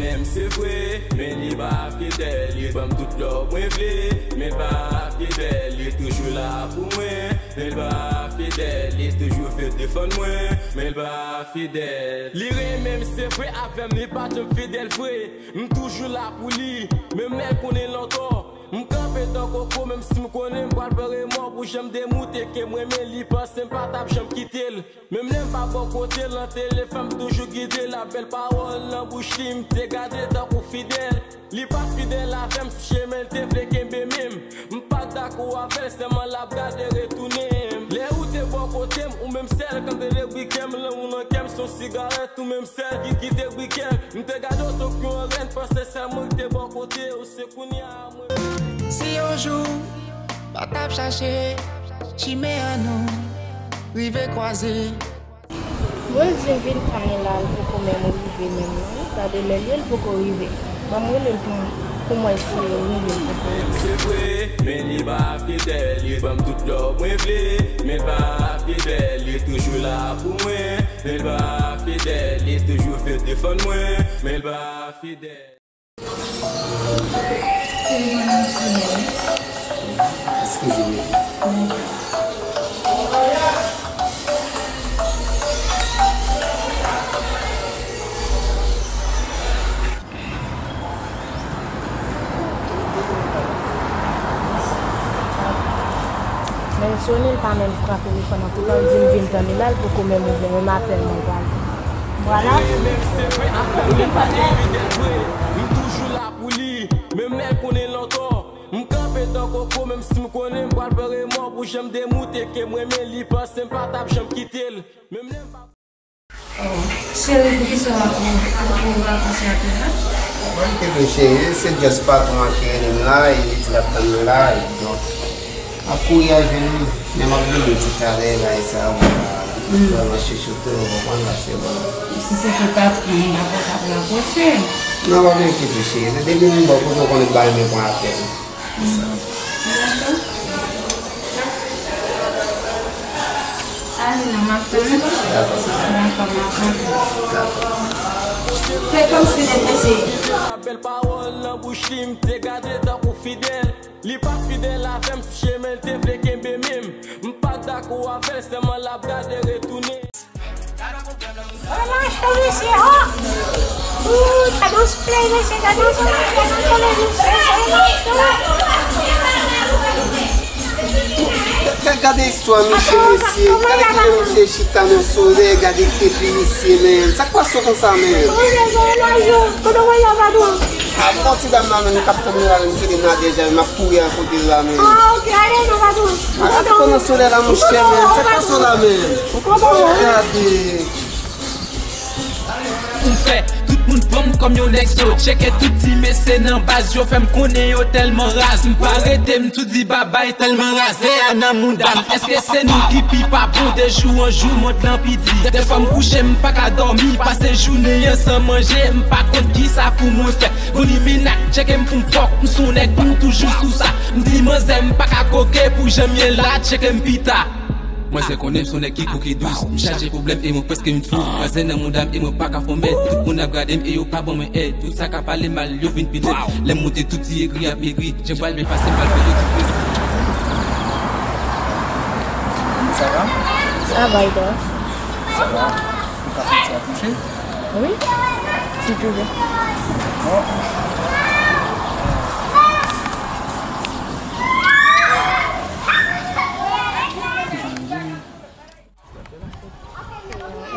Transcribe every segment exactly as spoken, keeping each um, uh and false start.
M se vre, men li pa fidèl, li ban m tout love mwen vle, men l pa fidèl, li toujou la pou mwen, men l pa fidèl, li toujou vle defann mwen, men l pa fidèl. Li renmen m se vre, avè m li pa janm fidèl vre, m toujou la pou li, menm lè l konnen l antò. M kanpe tan koko, menm si m konnen m pral pran remò pou jan m demoute ke m renmen li, panse m pa t ap janm kite l. Menm lè m pa bò kote l nan telefòn, m toujou gide l ak bèl pawòl nan bouch li. M te gade tankou fidèl. Li pa t fidèl avè m sou chemen l te vle kenbe men m. M pa t dakò avè l, sèlman l ap gade retounen. Lè ou te bò kote m, ou menm sèl k ap te debri kè m, lanmou nan kè m se yon sigarèt, ou menm sèl ki, ki debri kè m. M te gade w tankou yon rèn, panse sèl mwen ki te bò kote w, se kounye a mwen. Si yon jou, pa t ap chache, chimen an nou rive kwaze. Mwen di m vin pa gen la, l poko menm rive menm non. Gade lè l ye, l poko rive. Ban m rele l pou, pou m wè si l rive, l poko rive. Se vre, men li pa fidèl, li ban m tout love mwen vle, men l pa fidèl, li toujou la pou mwen, men l pa fidèl, li toujou vle defann mwen, men l pa fidèl. Eskize m. Men l sone, l pa menm pran telefòn nan. Poutan l di m vin tann li la, l poko menm ouvè, menm apèl mwen pa gen. Vwala. Li pa gen fidèl vre, m toujou la pou li, menm lè l konnen l antò. M kanpe tan koko, menm si m konnen m pral pran remò pou jan m demoute ke m renmen li, panse m pa t ap janm kite l. Menm lè m pa Cheri, poukisa w ap, w ap pran vakans la tou la? Mwen, te vin cheri, se just patwon an ki rele m la, e li di l ap tann mwen la, e donk, m ap kouri al jwenn li. Men m ap vini tou talè, bagay sa yo, m pa vrèman chouchoute, w konprann, paske bon. Si se te patwon an, m pa kwè w t ap rapwoche. Non, pa vin enkyete, cheri, se depi m bò kote w konnen m pa renmen pran apèl. Ale non, m ap tann. Dakò, m ap tann. Fè kòmsi nèg mesye. Bèl pawòl nan bouch li, m te gade tankou fidèl. Li pa fidèl avè m, sou chemen l te vle kenbe men m. M pa t dakò avè l, sèlman l ap gade retounen. Gade yon soulèy, mesye, gade yon soulèy, gade yon soulèy, mesye. Gade, gade istwa misye, mesye. Gade kijan misye chita nan solèy, gade kepi misye, men. Sa k pase konsa, men? A, bon, ti dam la menm k ap tann mwen la, menm kite m la deja, m ap kouri al kote l la menm. Ah, ok, ale non, patwon. A, gade pandan solèy la, monchè, menm. Sa k pase w la menm? Gade. Ou fè tout moun pran m kòm yon nèg zo. Tcheke tout ti mesye nan baz, yo fè m konnen yo tèlman raz. M pa rete, m tou di babay tèlman raz. Vè a nan mouda m. Èske se nou ki pi pa bon? De jou an jou, mond lan pi di. Dèfwa m kouche, m pa ka dòmi, pase jounen an san manje, m pa konn kisa pou mwen fè. Gon limenak, tcheke m pou m fòk, m se yon nèg, m toujou sou sa. M di manzè, m pa ka koke pou jan m ye la, tcheke m pita. Manzè konnen m se yon nèg ki kou ki dous, m chaje pwoblèm e mwen prèske vin fou. Manzè nan mouda m e mwen pa ka fè mèd, tout moun ap gade m e yo pa ban mwen èd. Tout sa ka pale mal, yo vin pi lèd. Lè m moute tout ti egri ap egri, jan m pral byen pase m pral fè yo ti plezi. Sa va? Sa va, e twa? Sa va. Ou ka fè ti ap mouche? Wi, si tu veux. Bon.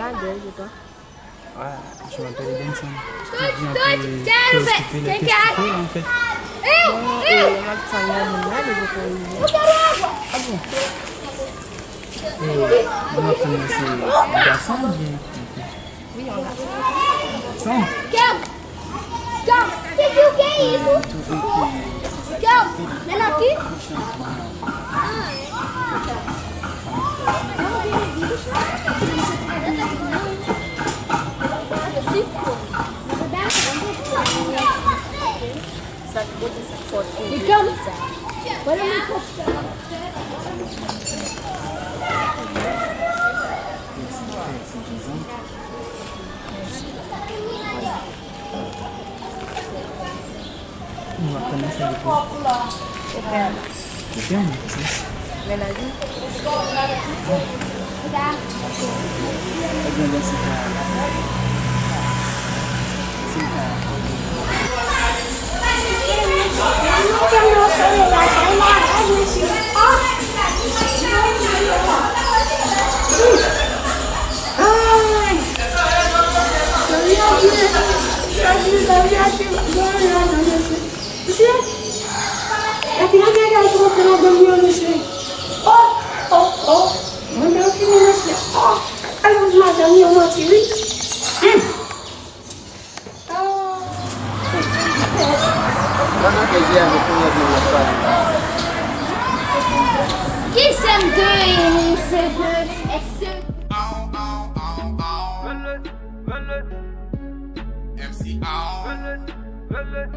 Lagè, je crois. Ah, je m'appelle Benson. Je viens pour préoccuper les questions, en fait. Bon, e, m ap tann yon moun la, li poko rive. Ah bon? E, moun ap tann nan se yon gason oubyen? Wi, yon gason. Gason? Kem! Kem! Kem! Men nan ki? Sa k pote sa fòt. Li kem! Mèsi, mèsi, Jezan. Mèsi. Mwen ap tann ansanm epi. Epi an. Epi an, mwen fè sa. Mennaj ou? Bon. Ebyen, mèsi pou la. Si m ka. Ay! Mesye, epi yon bagay ki rantre ladan m yo, mesye. Oh, oh, oh. Mwen menm fini, mesye. Oh, alòz madanm yo manti, wi. Hmm. Oh. Ki sèm de, se de, se de. M C Aw. Bonjou, madanm.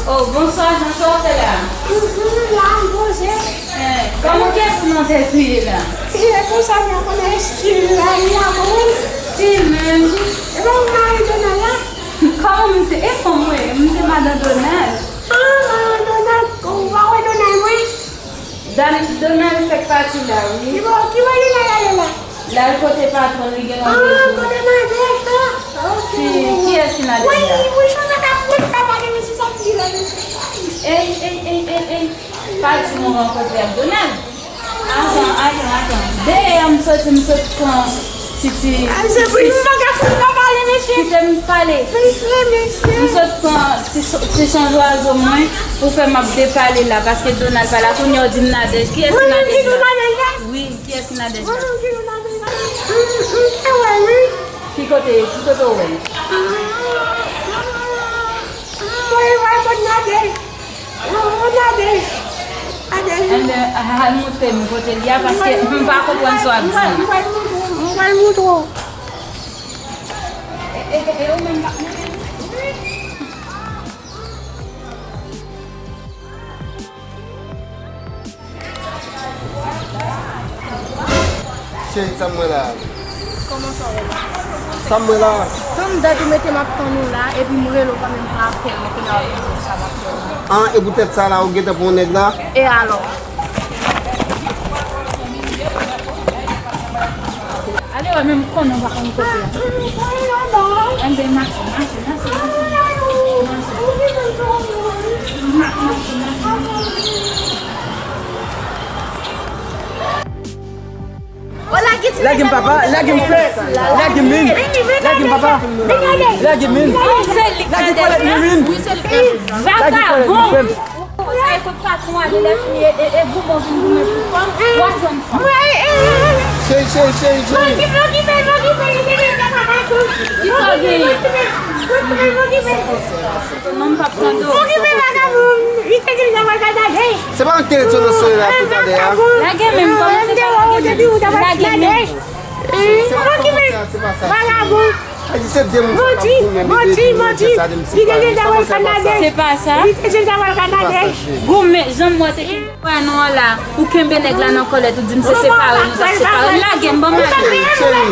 Oh, bonswa, Jan, sa w fè la? M la, m poze. Eh, kòman kè pou nan tèt ou ye la? E konsa, mwen konnen estil la, li la bon. Li menm. E pa ou mari Donald la? Kòman misye? E fanm mwen, misye madan Donald. Ah, madan Donald, ou pa wè Donald mwen? Dan-, Donald fèk pati la, wi. Ki bò, ki bò Donald ale la? L al kote patwon l, li gen randevou. Ah, kote Nadège la? Ok. Ki, kiyès ki Nadège la? Wi, wi, wi, sa t ap, wi, t ap pale, men se sa ki di la, men se sa. Ey, ey, ey, ey, ey. Pa di m ou rankontre ak Donald. Atann, atann, atann. Dèyè a m soti, m sot pran ti, ti, ah, se pou m pa ka fout pa pale, mesye. Kite m pale. Mesye, mesye. M sot pran ti, ti chan zwazo mwen pou fè m ap depale la, paske Donald pa la, kounye a w di m Nadège. Kiyès ki Nadège la? Wi, kiyès ki Nadège la? Mwen menm ki nou Nadège la. M, m, m pa wè l, wi. Ki kote, ki kote w wè l? Mwen wè l kot Nadège. Mwen Nadège. Nadège. Enben, al montre m kote l ye a, paske m pa konprann sa w ap di m. Mwen pral montre w, mwen pral montre w. E, e, e, e ou menm pa montre m? Cheri, sa m wè la? Kòman sa w wè la? Sa m wè la? Tann dat ou mete m ap tann ou la, epi m rele w kanmenm m pa ap fè l, men kounye a w ap di m sa m ap fè w. An, e poutèt sa la ou gentan pran yon nèg la? E alò? Ale wè, men m konnen w pa konn kote a. Enben, mache, mache, mache, mache. Mache, mache, mache. Lage m, papa, lage m, frè. Lage m, min. Lage m, papa. Lage m, min. Lage m, kolèt mwen, min. Lage m, kolèt mwen, frè. Ou sa e kot patwon ale lè fini e, e, e goumen w vin goumen pou fanm, w a jwenn fanm. Cheri, cheri, cheri, cheri. Kisa w genyen? Non, m p ap tande w. Se pa yon televizono sou la pou tande a. Lage men m, kòmanse pa lage men. Lage men. Sa di se de moun sa k ap goumen, bebe, di mwen fè sa de m se pa li. Sa konn se pa sa. Se pa sa. Se pa sa, cheri. Goumen, jan m wè te kenbe wè nou an la, ou kenbe nèg la nan kòlèt, ou di m se separe nou t ap separe. Lage m, ban m ale. Cheri,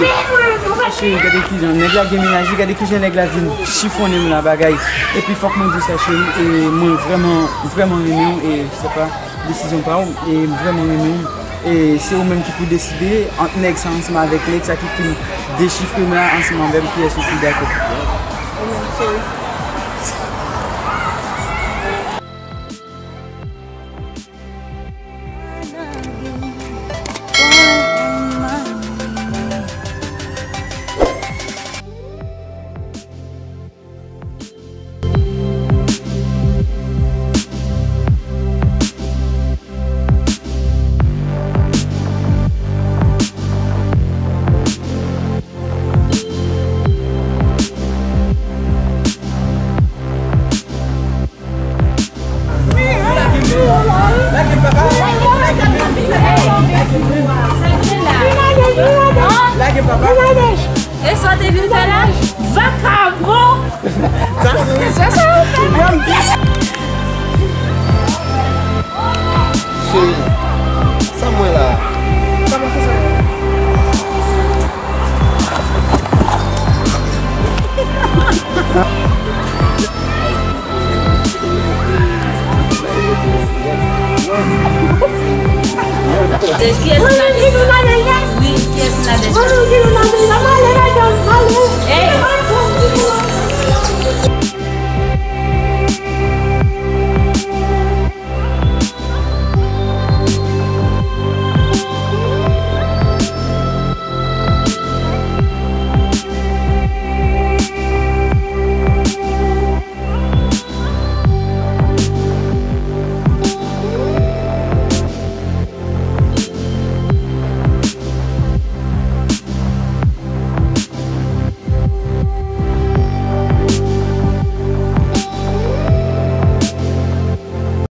cheri, gade kijan nèg la gen mennaj li, gade kijan nèg la vin chifonnen m la bagay. Epi fòk mwen di w sa, cheri, e mwen vrèman, vrèman renmen w, e se pa desizyon pa w, e m vrèman renmen w. E se ou menm ki pou deside ant nèg sa ansanm avèk nèg sa ki fin dechifre m la ansanm avè m, kiyès ou pi dakò. E sa w te vin fè la? Vakabon! Se sa w fè? Cheri, sa mwen la?